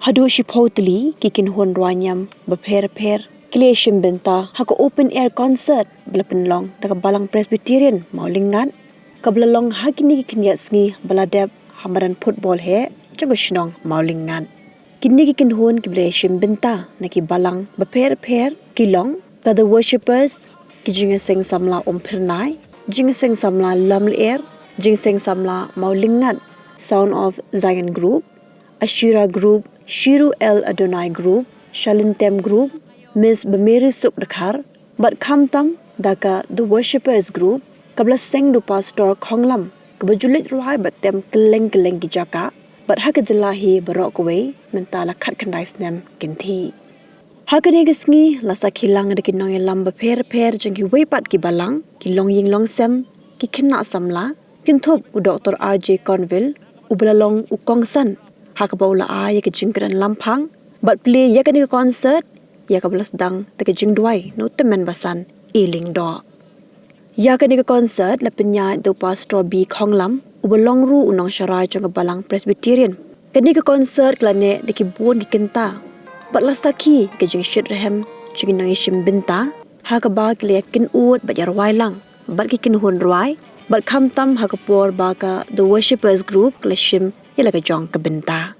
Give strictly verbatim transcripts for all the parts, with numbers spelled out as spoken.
Haduh shiphew tylli ki kynhun rwai niam bapher bapher ki la shim bynta ha ka open air concert ba la pynlong da ka Balang Presbyterian Mawlyngngad, kaba la long ha kine ki khyndiat sngi ba la dep ha madan football heh jong ka shnong Mawlyngngad. Kine ki kynhun kiba la shim bynta na ki balang bapher bapher ki long ka The Worshippers, ki Jingïaseng Samla Umphyrnai, Jingïaseng Samla Lamlyer, Jingïaseng Samla Mawlyngngad, Sound of Zion Group, Ashira Group, Shiru El Adonai Group, Shalintem Group, Miss Bameri Suk Dkhar, bad khamtam da ka The Worshippers Group, kaba la seng da u Pastor Khonglam, kaba ju leit rwai bad tem kylleng kylleng ki jaka, bad ha ka jylla hi baroh kawei, mynta la khatkhyndai snem kynthih. Ha kane ka sngi, la sakhi lang da ki nongïalam bapher bapher jong kiwei pat ki balang, ki longïing longsem, ki khynnah samla, kynthup u Doctor R J Conville, uba la long u kongsan, ha kaba u la ai ïa ka jingkren lamphang, bad plie ïa kane ka concert, ïa kaba la sdang da ka jingduwai na u tymmen basan, E Lyngdoh. Ïa kane ka concert la pynïaid da u Pastor B Khonglam, uba long ruh u nongsharai jong ka Balang Presbyterian. Kane ka concert ka la neh da ki bun ki kynta, bad la sakhi ka jingshit rhem jong ki nongïashim bynta, ha kaba ki la ïakynud bad ïarwai lang bad ki kynhun rwai, bad khamtam ha ka por ba ka The Worshippers Group ka la shim ïa la ka jong ka bynta.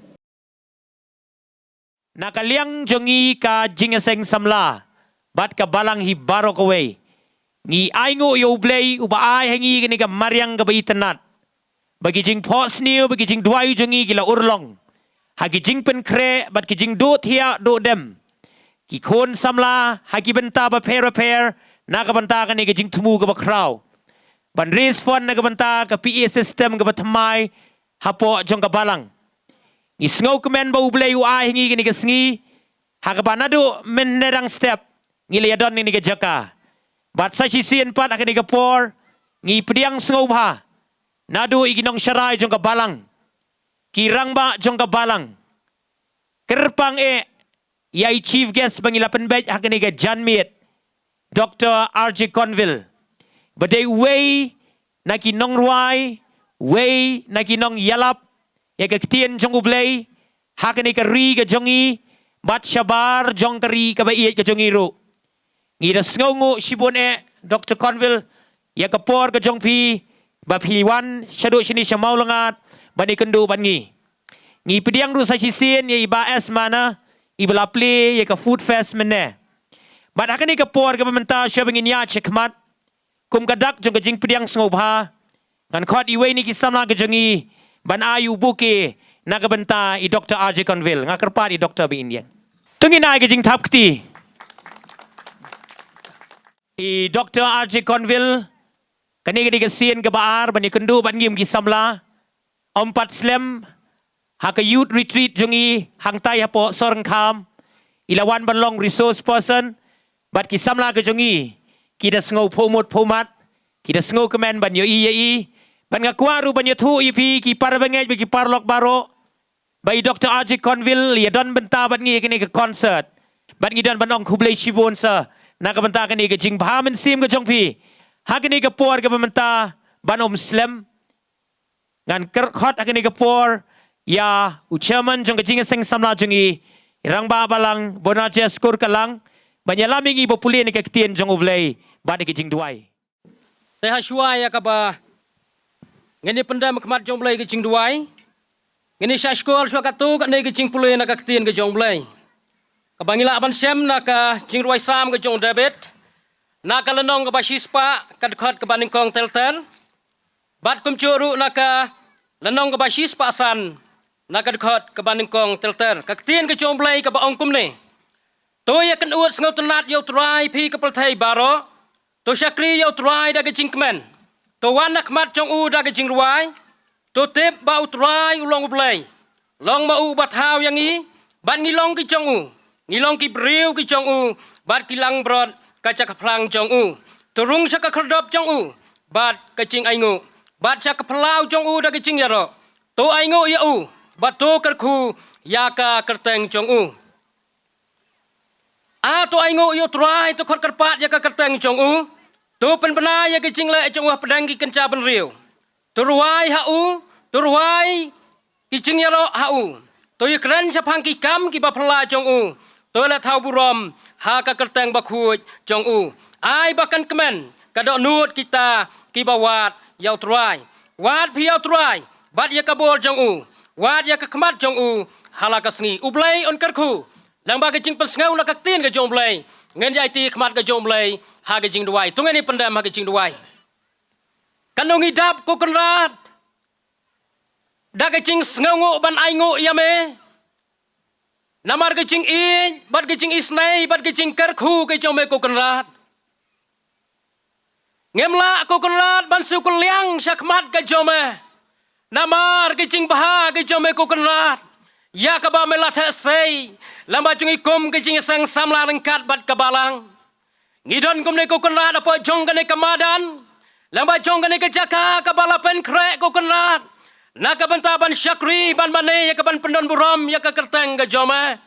Na ka liang jong ngi ka Jingïaseng Samla bad ka balang hi baroh kawei, ngi ainguh ïa U Blei uba ai ha ngi kane ka mariang kaba itynnad, ba ki jingphohsniew bad ki jingduwai jong ngi ki la urlong ha ki jingpynkhreh bad ki jingduh thiah duh dem, ki khun samla ha ki bynta bapher bapher, na ka bynta kane ka jingthmu kaba khraw ban raise fund na ka bynta ka P A system kaba thymmai hapoh jong ka balang. Ngi sngewkmen ba U Blei u ai ha ngi kane ka sngi, ha kaba naduh mynhynne dang step ngi la ïadon ha kane ka jaka. Bad sa shisien pat ha kane ka por, ngi pdiang sngewbha naduh ïa ki nongsharai jong ka balang, ki rangbah jong ka balang, kyrpang eh ïa i chief guest ba ngi la pynbeit ha kane ka janmiet, Doctor R J Conville, ba dei uwei na ki nongrwai, uwei na ki nongïalap ïa ka ktien jong U Blei ha kane ka ri ka jong ngi, bad shabar jong ka ri kaba ïeit ka jong ngi ruh. Ngi da sngewnguh shibun eh, Doctor Conville, ïa ka por ka jong phi ba phi wan shaduh shane sha Mawlyngngad ban ïakynduh bad ngi. Ngi pdiang ruh sa shisien ïa i Bah S Mana, iba la plie ïa ka Food Fest mynne. Bad ha kane ka por kaba mynta, shuwa ba ngin ïaid shakhmat, kum ka dak jong ka jingpdiang sngewbha, ngan khot iwei na ki samla ka jong ngi ban ai u bouquet na ka bynta i Doctor R J Conville. Nga kyrpad ïa i Doctor ba in ïeng. To ngin ai ka jingthap kti. I Doctor R J Conville, kane ka dei ka sien kaba ar ban ïakynduh bad ngi kum ki samla. Ym pat slem, ha ka youth retreat jong ngi hangtai hapoh Sohryngkham, i la wan ban long resource person, bad ki samla ka jong ngi ki da sngewphuhmut phuhmat, ki da sngewkmen ban ïohi ïa i. Bad nga kwah ruh ban ïathuh ïa phi ki parabangeit bad ki paralok baroh, ba i Doctor R J Conville i ïadon bynta bad ngi ha kane ka concert. Bad ngi don ban ong khublei shibun sir na ka bynta kane ka jingbha mynsiem ka jong phi ha kane ka por kaba mynta ban ym slem. Ngan kyrkhu ha kane ka por ïa u chairman jong ka Jingïaseng Samla jong ngi, i Rangbah Balang Bonacious Kurkalang, ban ïalam ïa ngi ba pule na ka ktien jong U Blei bad na ka jingduwai. Te ha shuwa ïa kaba ngin ïa pyndem ha khmat jong U Blei ka jingduwai, ngin ïa shah shkor shuwa katto katne ka jingpule na ka ktien ka jong U Blei, kaba ngi lah ban shem na ka jingrwai Salm ka jong u David, na ka lynnong kaba shispah, ka dkhot kaba nyngkong ter ter. Bad kumjuh ruh na ka lynnong kaba shispah san, na ka dkhot kaba nyngkong ter ter. Ka ktien ka jong U Blei kaba ong kumne: To ïakynduh sngewtynnad ïa U Trai, phi ka pyrthei baroh. To shakri ïa U Trai da ka jingkmen. To wan ha khmat jong u da ka jingrwai. To tip ba U Trai u long U Blei. Long ma u uba thaw ïa ngi, bad ngi long ki jong u. Ngi long ki briew ki jong u, bad ki langbrot ka jaka phlang jong u. To rung sha ka khyrdop jong u bad ka jingainguh, bad sha ka phyllaw jong u da ka jingïaroh. To ainguh ïa u, bad to kyrkhu ïa ka kyrteng jong u. A, to ainguh ïa U Trai, to khot kyrpad ïa ka kyrteng jong u. To pynbna ïa ka jingleh jong u hapdeng ki kynja bynriew. To rwai ha u, to rwai ki jingïaroh ha u. To ïakren shaphang ki kam kiba phylla jong u. To leh thaw burom ha ka kyrteng bakhuid jong u. Ai ba kan kmen ka dohnud kita kiba wad ïa u Trai. Wad phi ïa u Trai bad ïa ka bor jong u. Wad ïa ka khmat jong u ha la ka sngi. U Blei un kyrkhu. Lyngba ka jingpynsngew na ka ktien ka jong u Blei, ngin ïai ti khmat ka jong u Blei ha ka jingduwai. To ngin ïa pyndem ha ka jingduwai. Kan ong i dap ko Kynrad da ka jingsngewnguh ban ai nguh ïa me. Namar ka jingïeit bad ka jingisynei bad ka jingkyrkhu ka jong me ko Kynrad. Ngim lah ko Kynrad ban shu kylliang sha khmat ka jong me. Namar ka jingbha ka jong me ko Kynrad, ïa kaba me la theh sei lyngba jong i kum ka jingïaseng samla ryngkat bad ka balang. Ngi don kumne ko Kynrad hapoh jong kane ka madan, lyngba jong kane ka jaka kaba la pynkhreh ko Kynrad, na ka bynta ban shakri ban mane ïa ka ban pyndon burom ïa ka kyrteng ka jong me.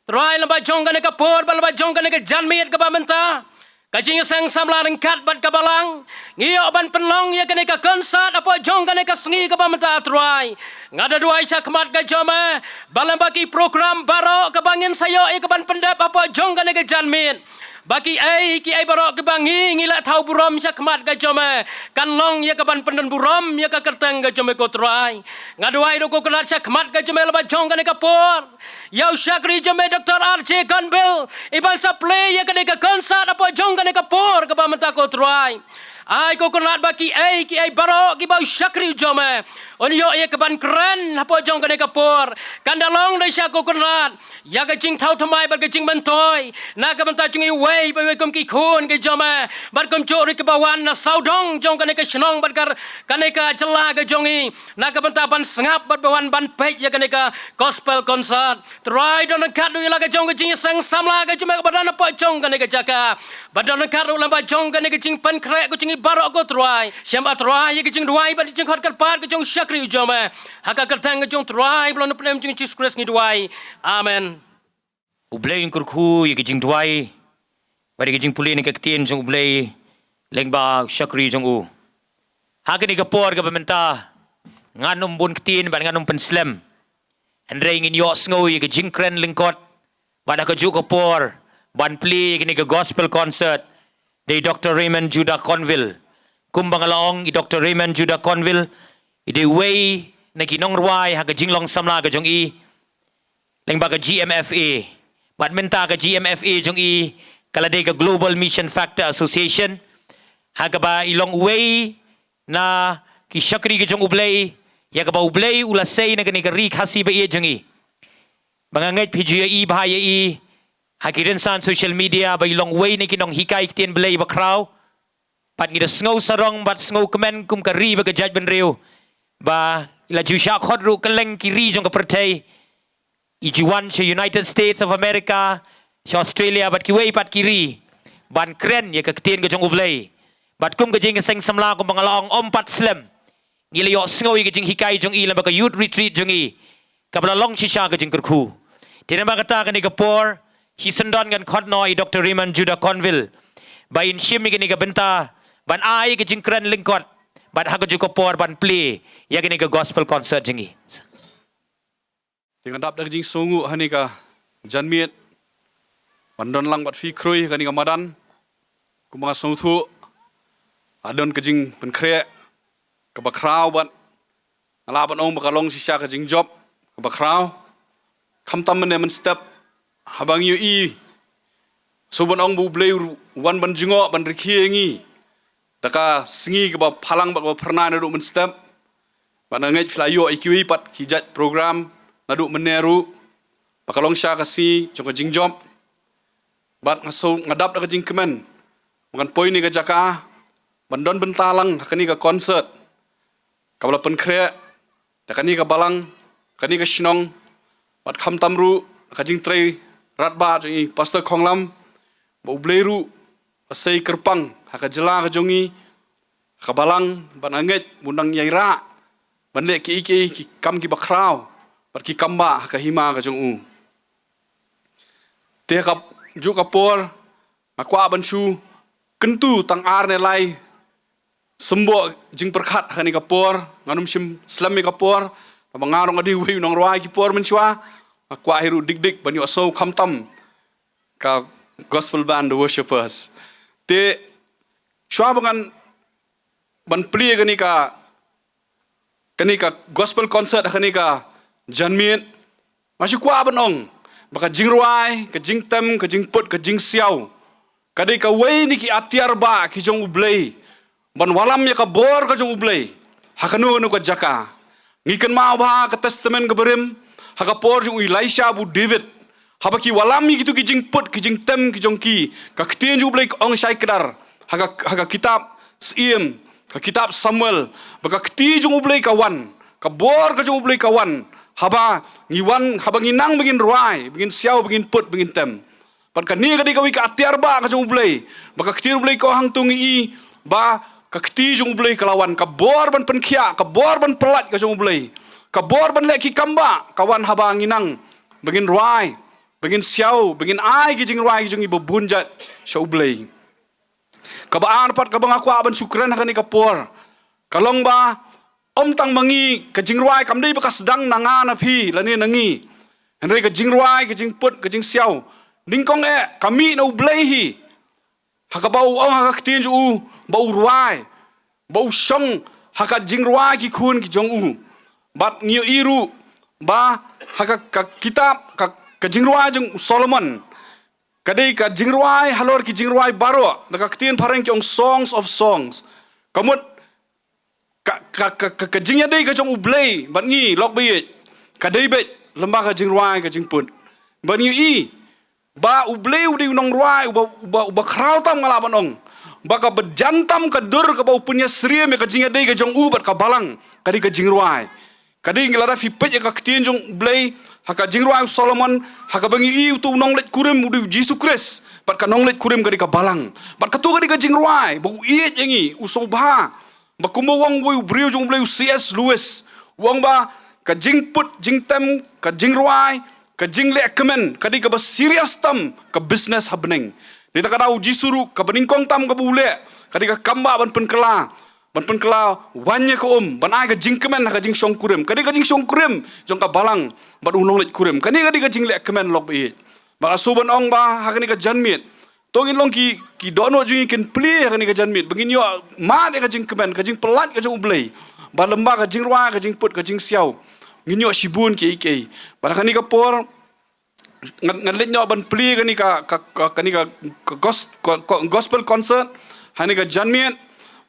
Trai, lyngba jong kane ka por bad lyngba jong kane ka janmiet kaba mynta, ka jingïaseng samla ryngkat bad ka balang, ngi ïoh ban pynlong ïa kane ka konsert hapoh jong kane ka sngi kaba mynta Trai. Nga da duwai sha khmat ka jong me ba lyngba ki program baroh kaba ngin sa ïoh ïa ka ban pyndep hapoh jong kane ka janmiet, ba kiei kiei baroh kiba ngi ngi leh thaw burom sha khmat ka jong me kan long ïa ka ban pyndon burom ïa ka kyrteng ka jong me ko Trai. Nga duwai ruh ko Kynrad sha khmat ka jong me lyngba jong kane ka por, ïa u shakri jong me Doctor R J Gonville, i ban sa plie ïa kane ka konsert hapoh jong kane ka por kaba mynta ko Trai. Ai ko Kynrad ba kiei kiei baroh kiba u shakri jong me un ïoh ïa ka ban kren hapoh jong kane ka por, kan da long da sha ko Kynrad ïa ka jingthaw thymmai bad ka jingmyntoi na ka bynta jong iwei pa iwei kum ki khun ki jong me, bad kumjuh ruh kiba wan na sawdong jong kane ka shnong bad ka, kane ka jylla ka jong i, na ka bynta ban sngap bad ba wan ban peit ïa kane ka gospel concert. Trai, don ryngkat ruh ïa la ka jong ka jingïaseng samla ka jong me kaba don hapoh jong kane ka jaka, bad don ryngkat ruh lyngba jong kane ka jingpynkhreh ka jong i baroh ko Trai. Shem ba Trai ïa ka jingduwai bad ka jingkhot kyrpad ka jong u shakri u jong me, ha ka kyrteng ka jong u Trai bad u nongpynim jong ngi Jisu Khrist ngi duwai. Amen. U Blei un kyrkhu ïa ka jingduwai bad ïa ka jingpule na ka ktien jong u Blei lyngba u shakri jong u. Ha kane ka por kaba mynta ngan ym bun ktien bad ngan ym pynslem, hynrei ngin ïohsngew ïa ka jingkren lyngkot bad ha kajuh ka por ban plie ïa kane ka gospel concert da i Doctor Raymond Judah Gonville. Kumba nga la ong, i Doctor Raymond Judah Gonville i dei uwei na ki nongrwai ha ka jinglong samla ka jong i lyngba ka G M F A. Bad mynta ka G M F A jong i ka la dei ka Global Mission Factor Association, ha kaba i long uwei na ki shakri ka jong u Blei ïa kaba u Blei u la sei na kane ka ri Khasi ba ïeit jong i. Ba nga ngeit phi ju ïohi bha ïa i ha ki rynsan social media ba i long uwei na ki nonghikai ktien Blei bakhraw. Bad ngi da sngew sarong bad sngew kmen kum ka ri bad ka jaitbynriew ba i la ju shah khot ruh kylleng ki ri jong ka pyrthei, i ju wan sha United States of America, sha Australia bad kiwei pat ki ri ban kren ïa ka ktien ka jong u Blei. Bad kum ka jingïaseng samla kumba nga la ong, ym pat slem, ngi la ïohsngew ïa ka jinghikai jong i lyngba ka youth retreat jong i kaba la long shisha ka jingkyrkhu. Te namar kata kane ka por shisien don ngan khot noh i Doctor Raymond Judah Gonville ba in shim ïa kane ka bynta ban ai ka jingkren lyngkot bad ha kajuh ka por ban plie ïa kane ka gospel concert jong i. Te nga dap da ka jingsngewnguh ha kane ka janmiet ban don lang bad phi khrui ha kane ka madan. Kumba nga sngewthuh, la don ka jingpynkhreh kaba khraw bad nga lah ban ong ba ka long shisha ka jingjop kaba khraw. Khamtam mynne mynstep haba ngi ïohi, shu ban ong ba u Blei u wan ban jngoh ban rkhie ïa ngi da ka sngi kaba phalang bad kaba phyrnai naduh mynstep. Bad nga ngeit phi la ïoh ïa kiwei pat ki jait program naduh mynne ruh ba ka long shisha ka sngi jong ka jingjop. Bad nga shu, nga dap da ka jingkmen ba ngan poi ne ka jaka ban don bynta lang ha kane ka concert kaba la pynkhreh da kane ka balang, kane ka shnong. Bad khamtam ruh da ka jingtrei radbah jong i Pastor Khonglam ba u Blei ruh la sei kyrpang ha ka jylla ka jong i, ha ka balang, bad nga ngeit ba un dang ïai rah ban leh kiei kiei ki kam kiba khraw bad ki kam bah ha ka hima ka jong u. Te ha kajuh ka por nga kwah ban shu kyntu tang ar ne lai symboh jingpyrkhat ha kane ka por, ngan ym shim slem ïa ka por, naba nga ruh nga dei uwei u nongrwai ki por mynshuwa. Nga kwah hi ruh dik dik ban ïoh sngew khamtam ka gospel band The Worshippers. Te shuwa ba ngan ban plie kane ka kane ka gospel concert ha kane ka janmiet, nga shu kwah ban ong ba ka jingrwai, ka jingtem, ka jingput, ka jingsiaw ka dei kawei na ki atiar ba ki jong U Blei ban wallam ïa ka bor ka jong U Blei ha kano kano ka jaka. Ngi kynmaw ba ha ka Testament ka Barim, ha ka por jong u Elisha bad u David, haba ki wallam ïa kitu ki jingput, ki jingtem ki jong ki, ka ktien jong U Blei ka ong shai kdar ha ka, ha ka kitab Syiem, ka kitab Samuel, ba ka kti jong U Blei ka wan, ka bor ka jong U Blei ka wan haba ngi wan, haba ngi nang ba ngin rwai, ba ngin siaw, ba ngin put, ba ngin tem. Bad kane ka dei kawei ka atiar ba ka jong U Blei, ba ka ktien U Blei ka ong hangto ngi i ba ka kti jong U Blei ka la wan, ka bor ban pynkhiah, ka bor ban pyllait ka jong U Blei, ka bor ban leh ki kam ba ka wan haba ngi nang ba ngin rwai, ba ngin siaw, ba ngin ai ki jingrwai ki jong ngi ba bun jait sha U Blei. Kaba ar pat kaba nga kwah ban shu kren ha kane ka por ka long ba ym tang ma ngi, ka jingrwai kam dei ba ka sdang na nga na phi lane na ngi. Hynrei ka jingrwai, ka jingput, ka jingsiaw, nyngkong eh ka mih na U Blei hi. Ha kaba u ong ha ka ktien jong u ba u rwai, ba u shong ha ka jingrwai ki khun ki jong u. Bad ngi ïohi ruh ba ha ka, ka kitab, ka, ka jingrwai jong u Solomon, ka dei ka jingrwai halor ki jingrwai baroh, na ka ktien phareng ki ong Songs of Songs. Ka mut ka, ka, ka, ka, ka jingïadei ka jong U Blei bad ngi lok baieit ka dei beit lyngba ka jingrwai, ka jingput. Bad ngi ïohi ba U Blei u dei u nongrwai uba, uba, uba khraw tam, nga lah ban ong ba kaba jan tam ka dur kaba u pynïasyriem ïa ka jingïadei ka jong u bad ka balang ka dei ka jingrwai. Ka dei, lada phi peit ïa ka ktien jong U Blei ha ka jingrwai u Solomon, ha kaba ngi ïohi uto u nongleit kurim u dei U Jisu Khrist, bad ka nongleit kurim ka dei ka balang. Bad kato ka dei ka jingrwai ba u ïeit ïa ngi, u sngewbha. Ba kumba u ong uwei u briew jong U Blei, u C S Lewis, u ong ba ka jingput, jingtem, ka jingrwai, ka jingleh kmen ka dei kaba serious tam ka business ha bneng. Nangta ka dei U Jisu ruh, kaba nyngkong tam kaba u leh ka dei ka kam ba ban pynkylla, ban pynkylla waiñ ïa ka um, ban ai ka jingkmen ha ka jingshongkurim. Ka dei ka jingshongkurim jong ka balang bad u nongleit kurim. Kane ka dei ka jingleh kmen lok baieit. Bad nga shu ban ong ba ha kane ka janmiet to ngin long ki, ki dohnud jong ngi kin plie ha kane ka janmiet ba ngin ïoh mad ïa ka jingkmen, ka jingpyllait ka jong U Blei. Bad lyngba ka jingrwai, ka jingput, ka jingsiaw, ngin ïoh shibun kiei kiei. Bad ha kane ka por ngan, ngan leit noh ban plie kane ka, ka, ka, kane ka, ka gos-, ka, ka gospel concert ha kane ka janmiet.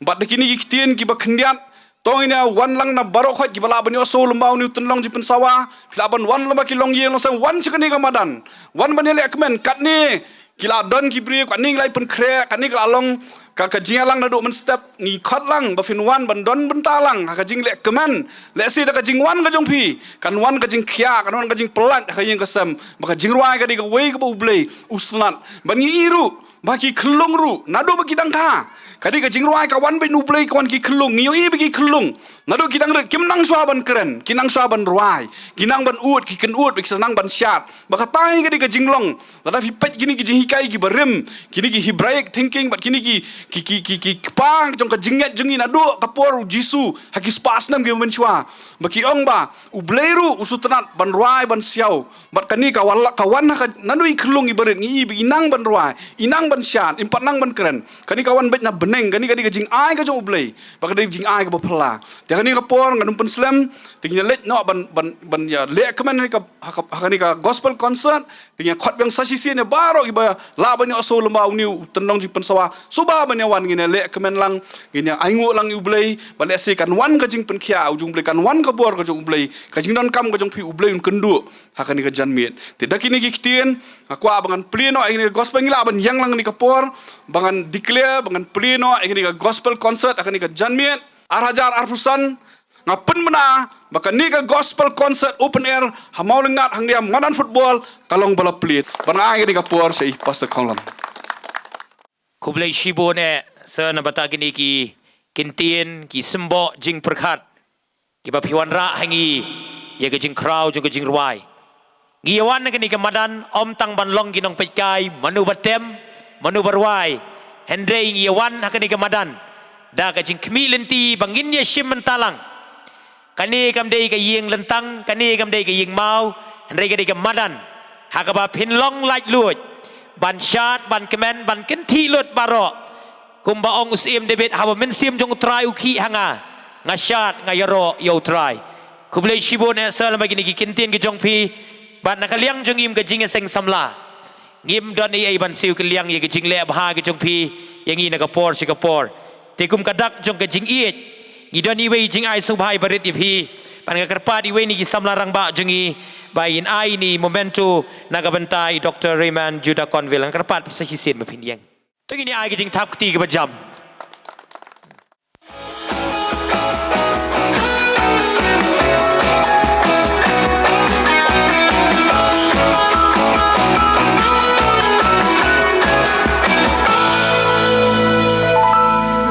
Bad da kine ki ktien kiba khyndiat, to ngin ïa wan lang na baroh khoit kiba lah ban ïohsngew lyngba une u tynlong jingpynsawa. Phi lah ban wan lyngba ki longïing longsem, wan sha kane ka madan, wan ban ïaleh kmen. Katne ki la don ki briew, katne ki la pynkhreh, katne ki la long ka, ka jingïalang naduh mynstep. Ngi khot lang ba phin wan ban don bynta lang ha ka jingleh kmen. Lehse da ka jingwan ka jong phi kan wan ka jingkhiah, kan wan ka jingpyllait ha ka ïing ka sem, ba ka jingrwai ka dei kawei kaba U Blei u sngewtynnat. Bad ngi ïohi ruh ba ki khyllung ruh naduh ba ki dang kha, ka dei ka jingrwai ka wan beit na U Blei, ka wan ki khyllung. Ngi ïohi ba ki khyllung naduh ki dang rit kim nang shuwa ban kren, ki nang shuwa ban rwai, ki nang ban ud, ki kynud ba ki sa nang ban shad. Ba kata hi ka dei ka jinglong. Lada phi peit kine ki jinghikai kiba rim, kine ki Hebraic thinking bad kine ki, ki, ki, ki, ki kpa jong ka jingngeit jong ngi naduh ka por U Jisu ha ki spah snem kiba mynshuwa, ba ki ong ba U Blei ruh u sngewtynnat ban rwai, ban siaw. Bad kane ka wan la, ka wan ha ka, naduh i khyllung iba rit, ngi i ba i nang ban rwai, i nang ban shad, im pat nang ban kren. Kane ka wan beit na bneng, kane ka dei ka jingai ka jong U Blei, ba ka dei ka jingai kaba phylla. Te ha kane ka por ngan ym pynslem, te ngin ïa leit noh ban, ban, ban ïaleh kmen ha kane ka, ha ka, ha kane ka gospel concert. Te ngin ïa khot biang sa shisien ïa baroh kiba lah ban ïohsngew lyngba une u tynlong jingpynsawa, sngewbha ban ïa wan, ngin ïaleh kmen lang, ngin ïa ainguh lang ïa U Blei. Bad lehse kan wan ka jingpynkhiah u jong U Blei, kan wan ka bor ka jong U Blei, ka jingdonkam ka jong phi U Blei un kynduh ha kane ka janmiet. Te da kine ki ktien nga kwah ba ngan plie noh ïa kane ka gospel. Ngi lah ban ïeng lang kane ka por ba ngan declare, ba ngan plie noh ïa kane ka gospel concert ha kane ka janmiet ar hajar arphew san. Nga pynbna ba kane ka gospel concert open air ha Mawlyngknad hangne ha madan football ka long ba la plie. Bad nga ai kane ka por sha i Pastor Khonglam. Khublei shibun eh sir na bynta kine ki ktien, ki symboh jingpyrkhat kiba phi wanrah ha ngi ïa ka jingkhraw jong ka jingrwai. Ngi ïa wan ha kane ka madan ym tang ban long ki nongpeitkai, mano ba tem, mano ba rwai. Hynrei ngi ïa wan ha kane ka madan da ka jingkhmih lynti ba ngin ïa shim bynta lang. Kane kam dei ka ïing lyntang, kane kam dei ka ïing maw, Hynrei ka dei ka madan ha kaba phin long laitluid ban shad, ban kmen, ban kynthih lut baroh. Kumba ong u Syiem David, haba mynsiem jong U Trai u khih ha nga, nga shad, nga ïaroh ïa U Trai. Khublei shibun eh sir, lem bad kine ki kyntien ki jong phi, bad na ka liang jong ngi kum ka jingïaseng samla, ngim don ei ei ban siew kylliang ïa ka jingleh bha ka jong phi ïa ngi na ka por sha ka por. Te kum ka dak jong ka jingïeit, ngi don iwei i jingai sngewbha ba rit ïa phi. Bad nga kyrpad iwei na ki samla rangbah jong ngi ba in ai ine i memento na ka bynta i Doktor Raymond Judah Conville. Nga kyrpad phi sa shisien ba phin ïeng. To ngin ai ka jingthap kti kaba jam.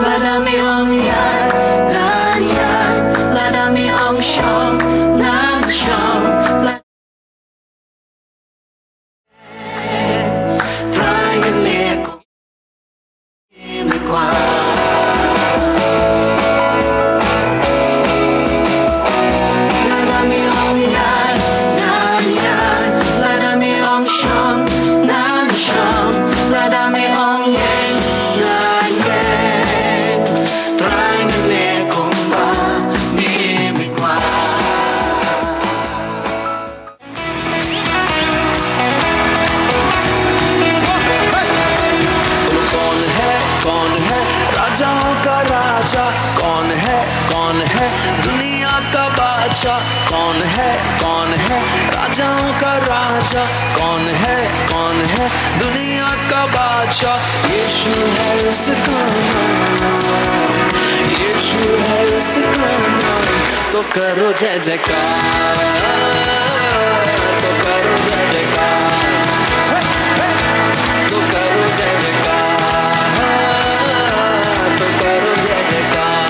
Lada me ong ïaid, ngan ïaid. Lada me ong shong, ngan shong. La- Trai ngan leh kum me kwah. Lada me ong ïaid, ngan ïaid. Lada me ong shong, ngan shong. Lada me ong ïeng, ngan ïeng. Trai ngan leh kumba me, me kwah. बोलो कौन है, कौन है राजाओं का राजा? कौन है, कौन है दुनिया का बादशाह? कौन है, कौन है राजाओं का राजा? कौन है, कौन है दुनिया का बादशाह? यीशु है उसका नाम, यीशु है उसका नाम। तो करो जय जयकार, तो करो जय जयकार, तो करो जय जयकार, तो करो जय जयकार।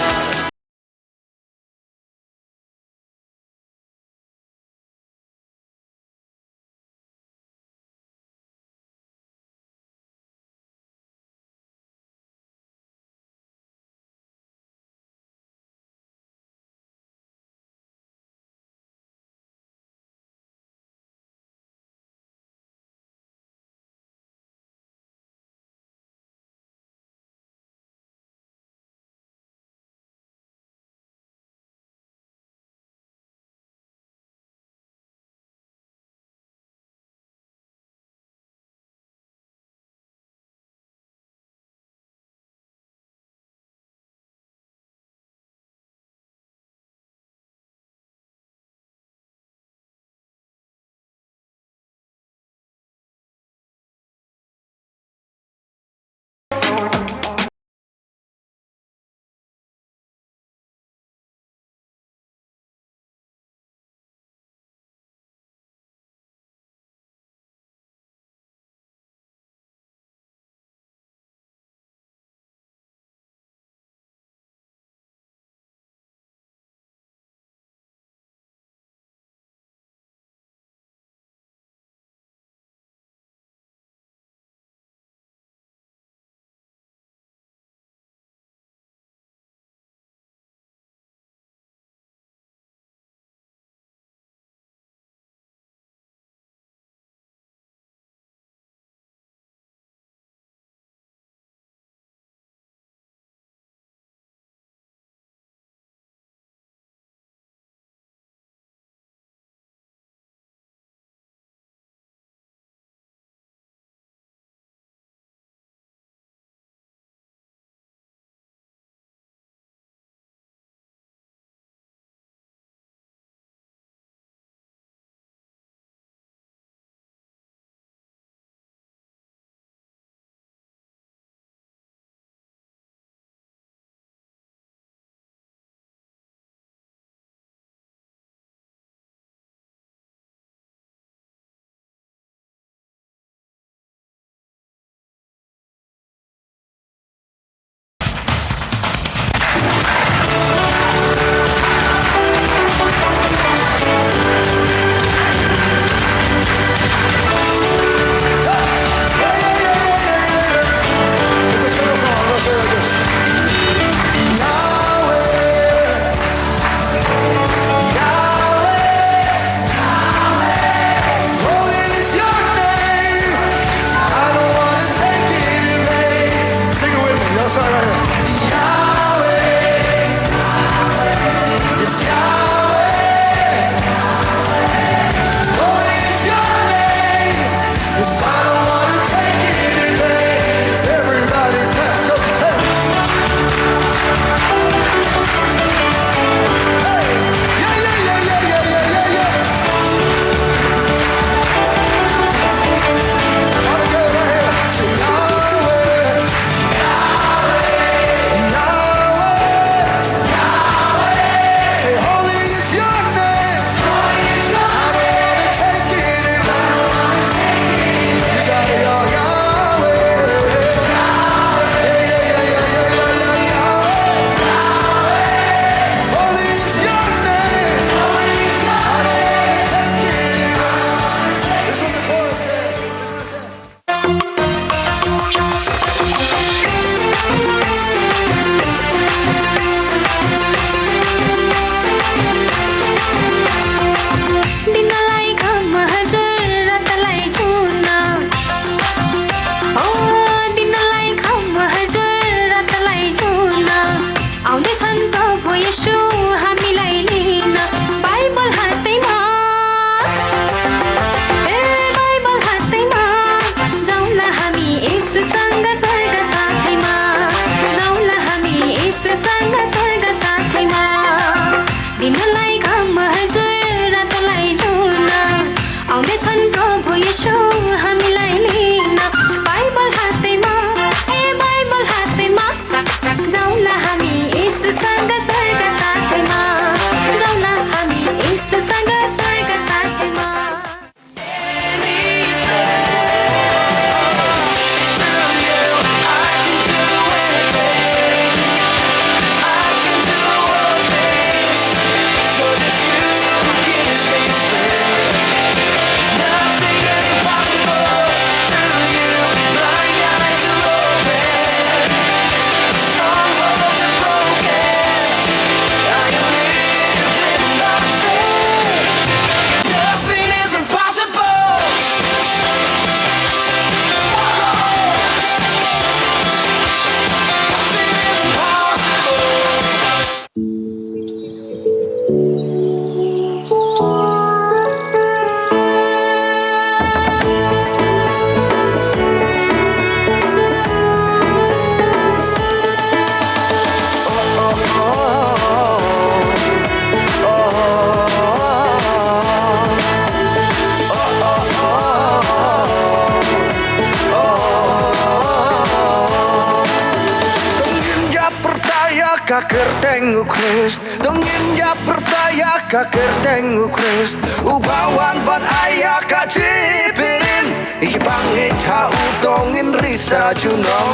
ka kyrteng u Khrist. To ngin ïa pyrta ïa ka kyrteng u Khrist, uba wan ban ai ïa ka jingpynim. Ïa ba ngeit ha u to ngin ri sa junom.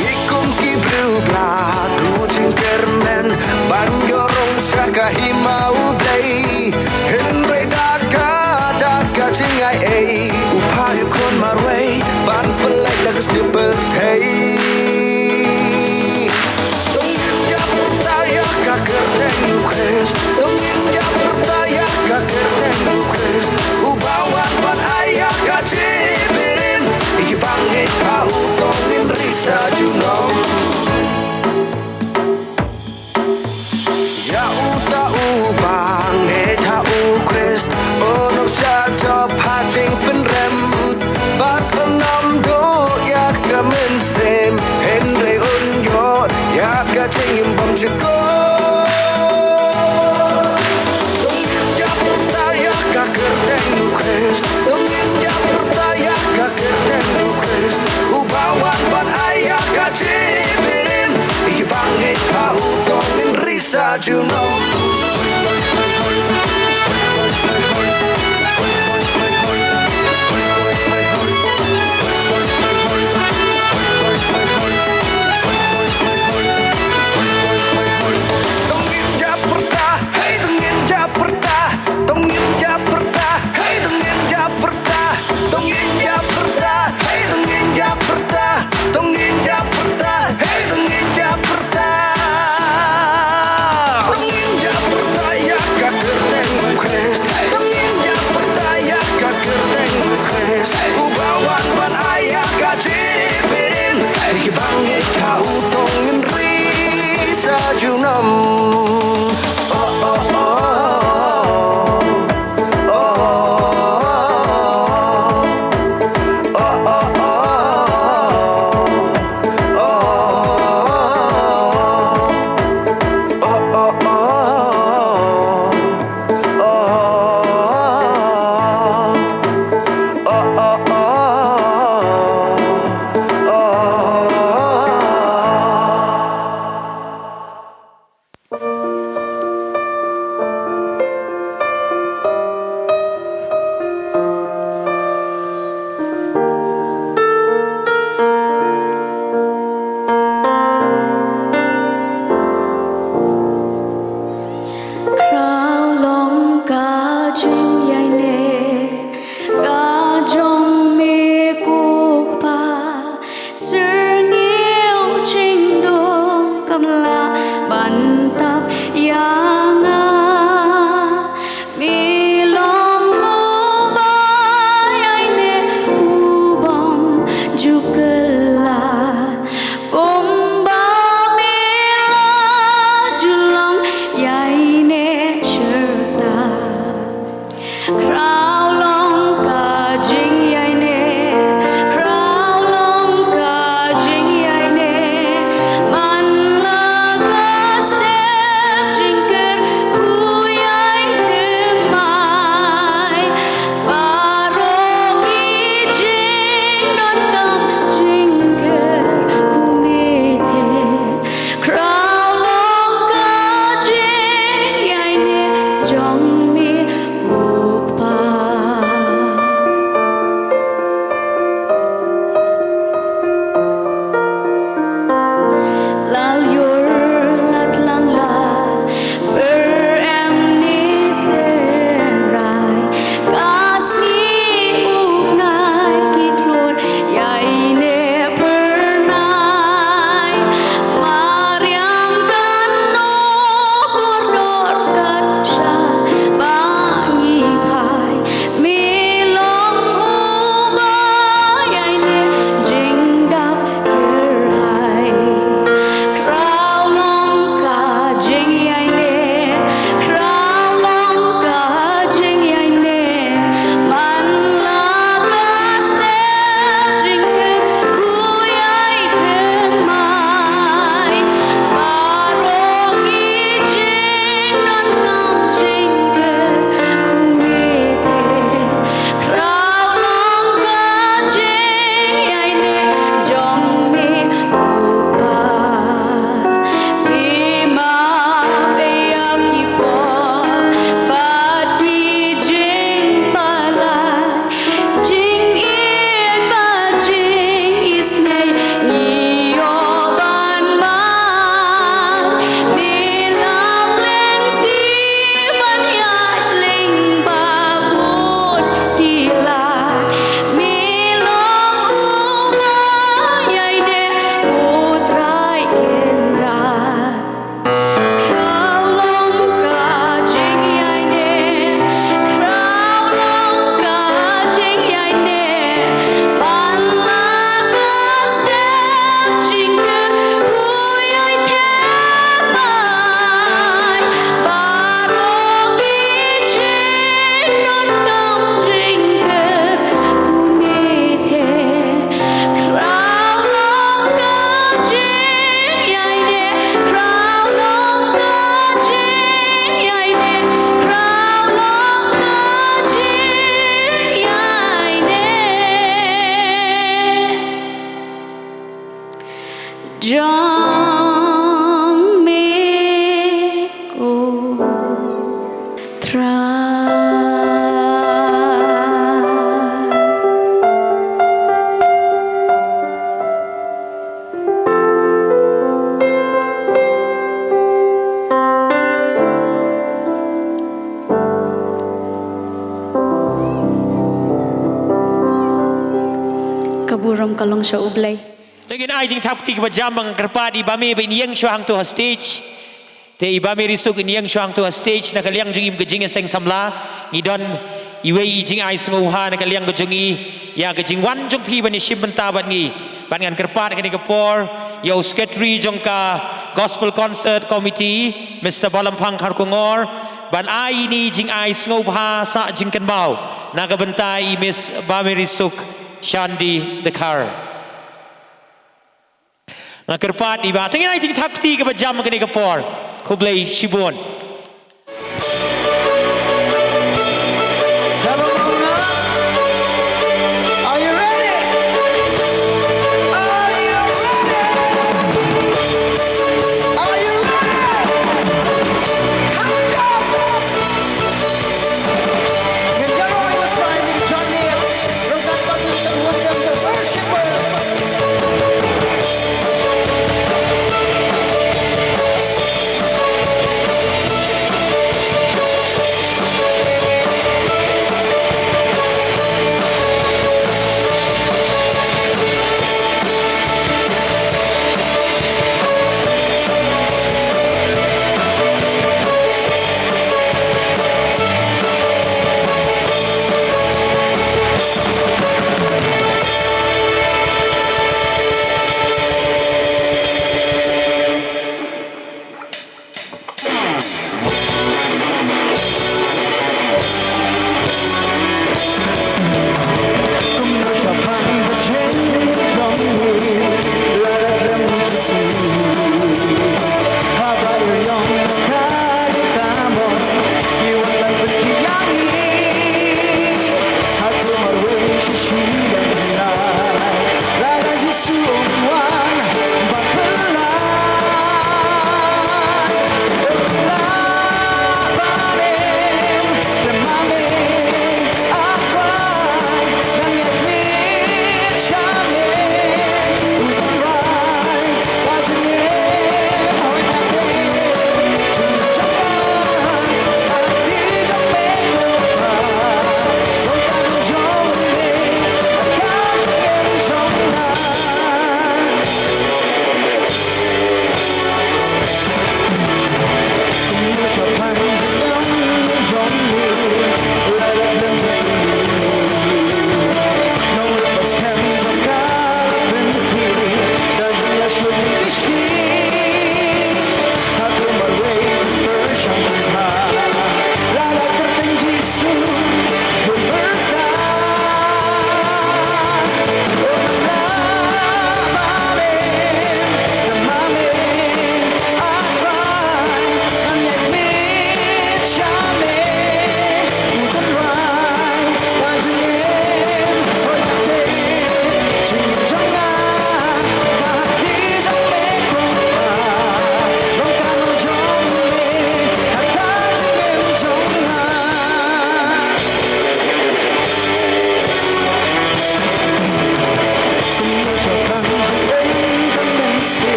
Ngi kum ki briew ba la duh jingkyrmen ban ïoh rung sha ka hima u Blei. Hynrei da ka, da ka jingai ei, u phah ïa u khun marwei ban pynlait la ka sngi pyrthei. To ngin ïa pyrta ïa ka kyrteng u Khrist. To ngin ïa pyrta ïa ka kyrteng u Khrist, uba wan ban ai ïa ka jingpynim. Ïa ba ngeit ha u to ngin ri sa junom. Ïa uta uba ngeit ha u Khrist, un ym shah jop ha jingpynrem, bad un ym duh ïa ka mynsiem, hynrei un ïoh ïa ka jingim bymjukut. To ngin ïa pyrta ïa ka kyrteng u Khrist. To ngin ïa pyrta ïa ka kyrteng u Khrist, uba wan ban ai ïa ka jingpynim. Ïa ba ngeit ha u to ngin ri sa junom. To ngin ïa pyrta, hei, to ngin ïa pyrta. To ngin ïa pyrta, hei, to ngin ïa pyrta. To ngin ïa pyrta, hei, to ngin ïa pyrta. To ngin ïa pyrta, hei, to ngin ïa pyrta. To ngin ïa Burom ka long sha U Blei. Te ngin ai jingthap kti kaba jam, ba nga kyrpad i Bah Mary ba in ïeng shuwa hangto ha stage. Te i Bah Mary Suk in ïeng shuwa hangto ha stage, na ka liang jong i ka jingïaseng samla. Ngi don iwei i jingai sngewbha na ka liang ka jong i ïa ka jingwan jong phi ban ïashim bynta bad ngi. Bad ngan kyrpad kane ka por ïa u secretary jong ka Gospel Concert Committee, Mister Balamphang Kharkongor, ban ai ine i jingai sngewbha sah jingkynmaw na ka bynta i Miss Bah Mary Suk Shandy Dkhar. Nga kyrpad i Bah, te ngin ai jingthap kti kaba jam kane ka por. Khublei shibun. Are you ready? Are you ready? Are you ready? Come on, Josh! Can you roll with Ryan and Johnny? Roll that button, some wisdom, the worshipper.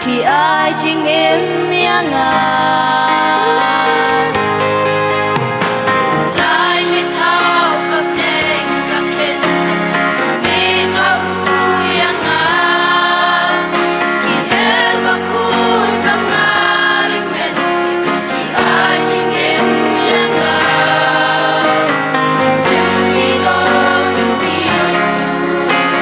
Ki ai jingim ïa nga. Trai mit au ka bneng ka khet. Mit au ïa nga. Ki er bakhuid ba nga ring mynsiem. Ki ai jingim ïa nga. Sngewthuh, sngewthuh, sngewthuh.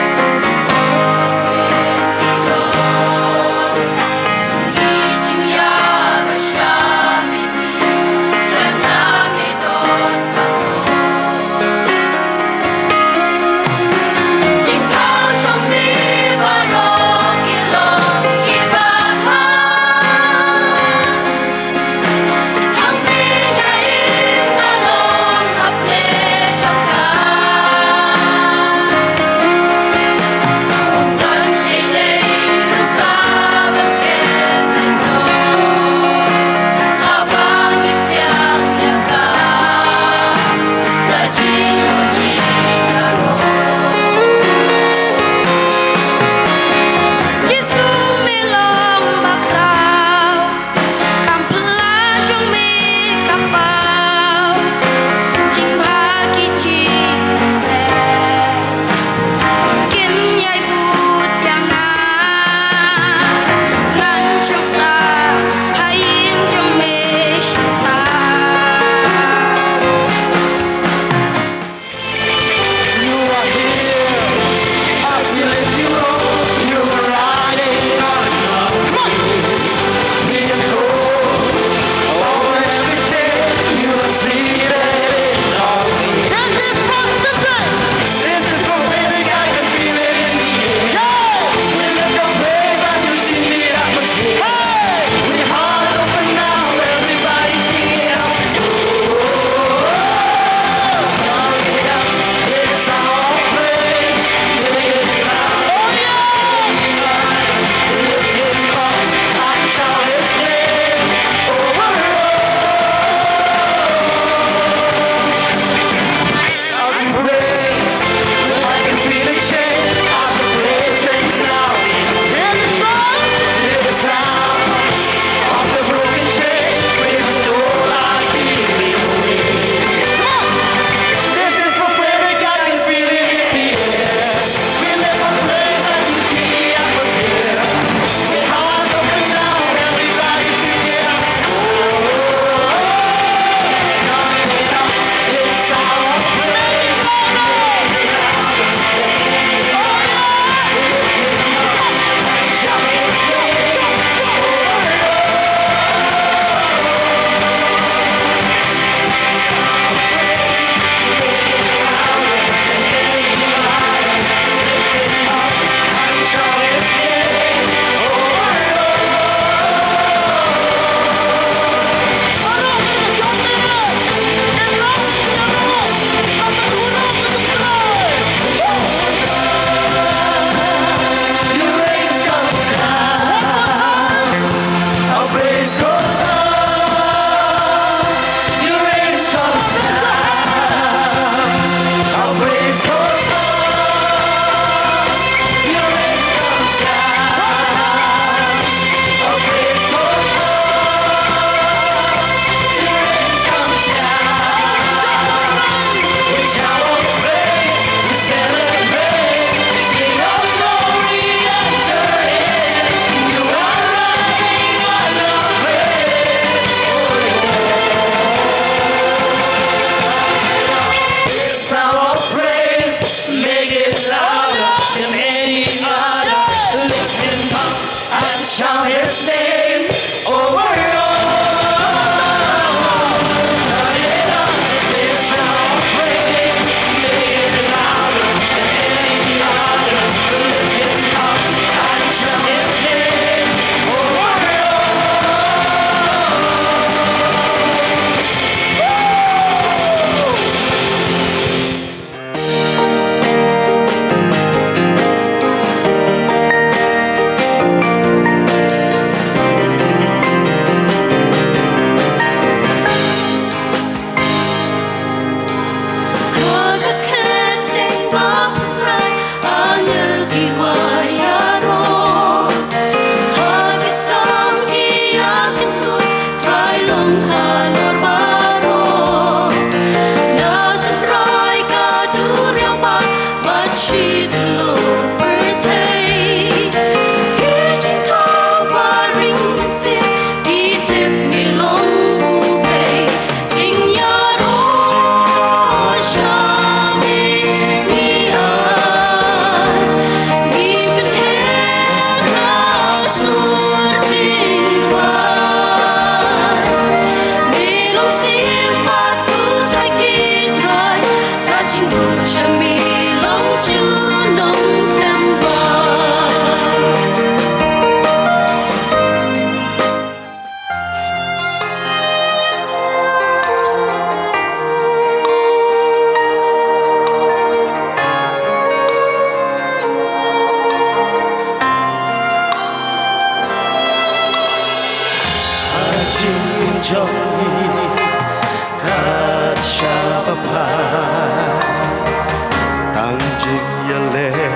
Ïaleh ïa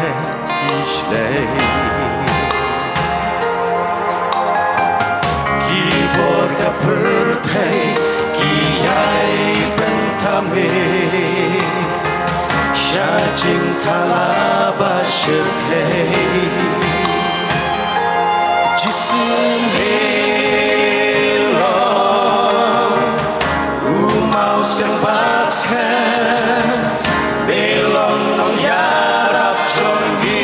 ki shlei. Ki bor ka pyrthei ki ïai pynthame sha jingkhlad ba shyrkhei. Jisu me long u mawsiang ba skhem, me long nongïarap jong ngi.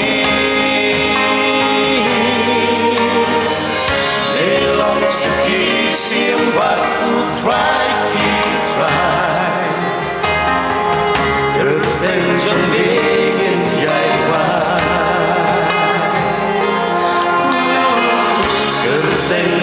Me long Suki Syiem bad U Trai ki trai. Kyrteng jong me ngin ïai wad. Kyrteng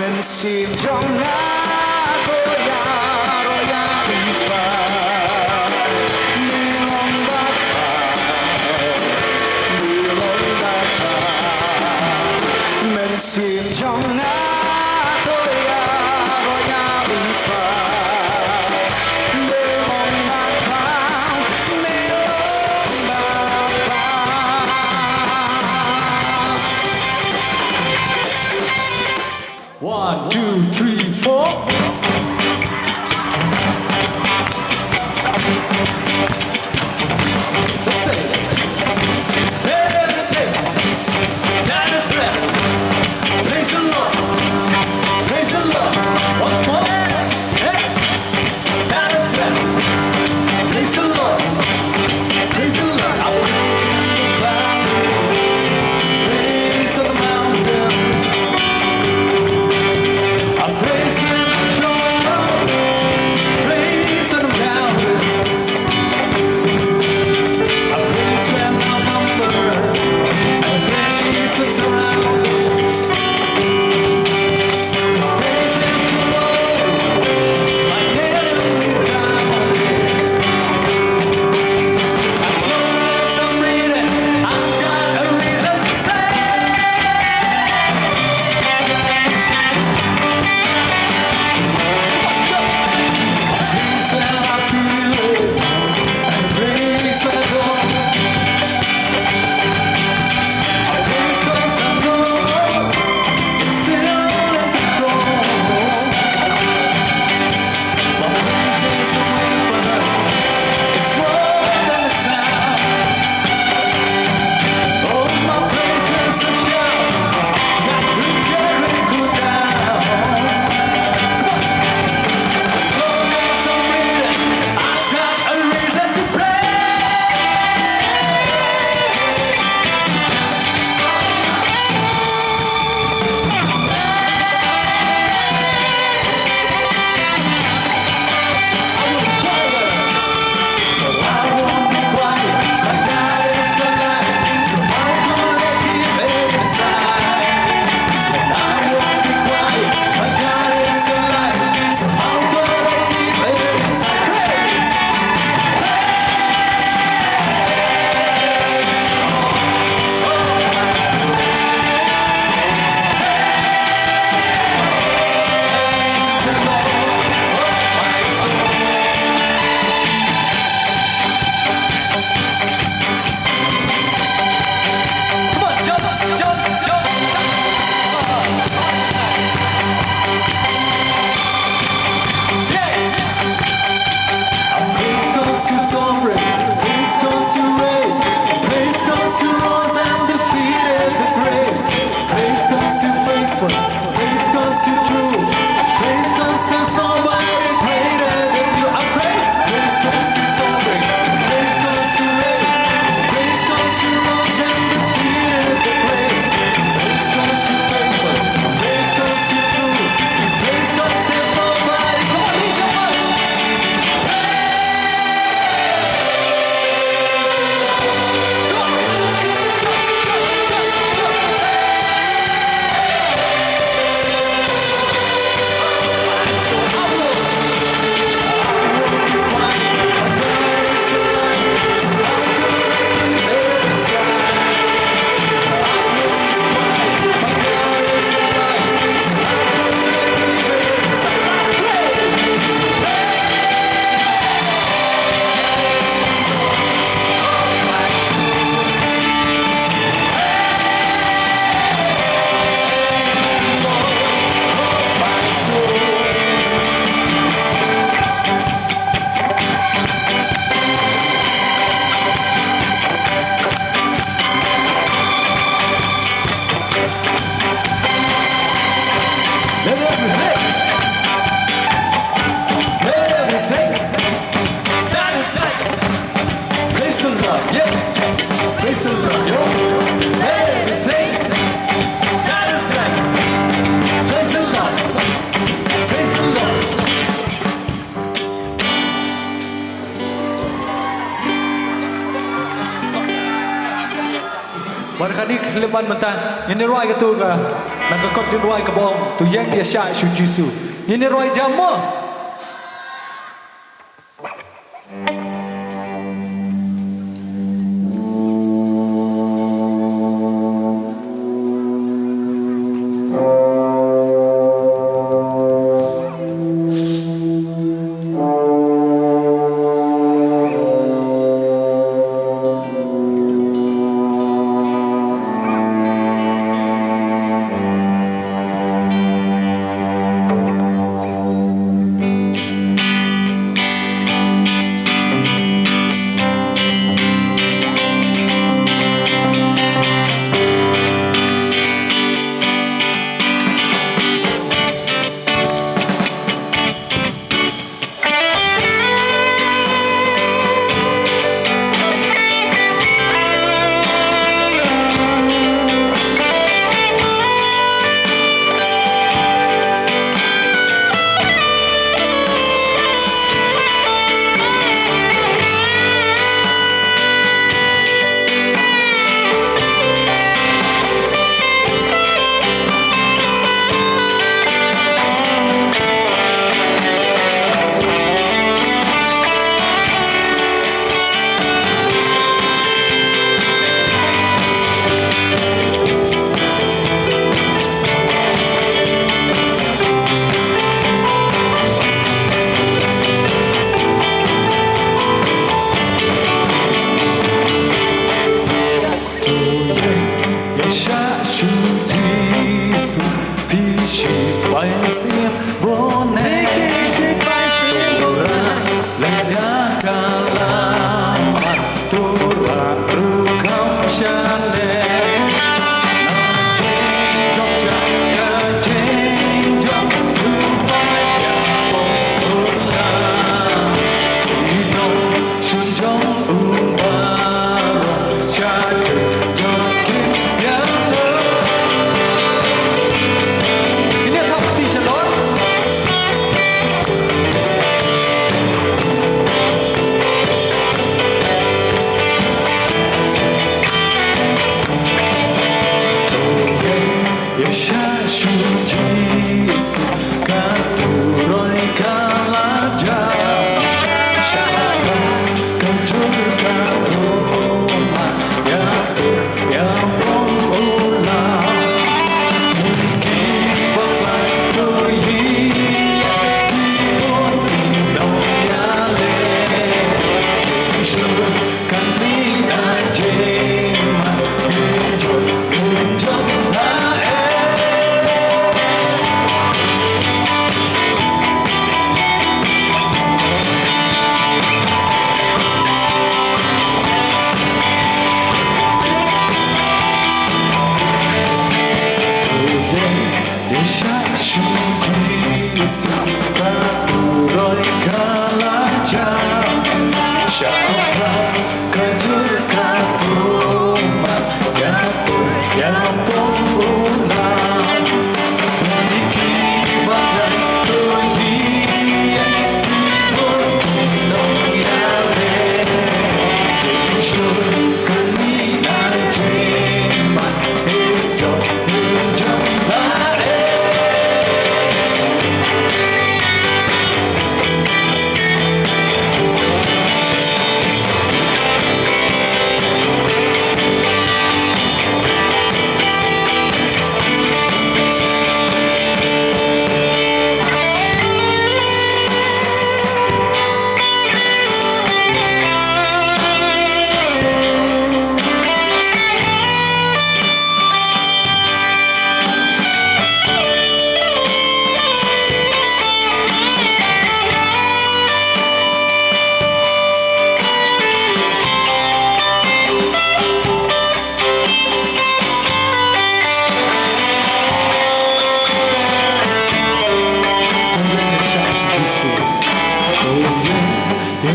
Mynsiem jong nga to ïaroh ïa u Trai. Me long ba kha, me long ba kha. Mynsiem jong nga to ïaroh ïa u Trai. Me long ba kha, me long ba kha. One, two, three, four. Let's say, hey, hey, hey. That is breath. Praise the Lord. Praise the Lord. Once more. Hey. Praise the Lord. Praise the Lord. I'm praising the valley. Praise the mountain. I'm praising the joy. Praise the mountain. I'm praising the number. I'm praising the surrounding. Come on, jump, jump, jump. Yeah. Praise 'cause you're sovereign. Praise 'cause you reign. Praise 'cause you rose and defeated the grave. Praise 'cause you're faithful. Praise 'cause you're true. Praise 'cause there's nobody greater than you. I praise. Praise 'cause you're sovereign. Praise 'cause you reign. Praise 'cause you rose and defeated the grave. Praise 'cause you're faithful. Praise 'cause you're true. Praise 'cause there's nobody. Come on, raise your voice. Let everything, let everything that is black, praise the Lord, yeah. Praise the Lord, yo. Let everything that is black, praise the Lord, praise the Lord. Bad kane ka khyllipmat mynta ngin ïa rwai kato ka, na ka kot jingrwai kaba ong To ïeng ïa shah sha u Jisu. Ngin ïa rwai jam mo. To ïeng ïa shah sha u Jisu, phi shipai siem bun ne, phi shipai siem bun, leit ïa ka lamar, to rah ruh kham shane. Na jingjop sha ka jingjop, u Blei u pom u la. Ki nong Shun jong u baroh sha jong jong ki ïa. Ngin ïa thap kti sha Lord. Ïa shah sha u Jisu ka turoi ka la jam. Shah ka jur ka thoma ïa pur ïa pom u Lam. Ki bakla to ïa ki bun ki nongïaleh. Kane ka jingmut ngin jop, ngin jop la eh. Ïa shah sha u Jisu ka turoi ka la jam. Shah ka jur ka thoma ïa pur ïa pom u Lam. Phi ki bakla to ïa ki bun ki nongïaleh. Jingshlur kane ka jingmut. Ngin jop, ngin jop la eh.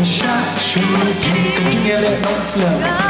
Sha shu ji ka jingïaleh nongslem.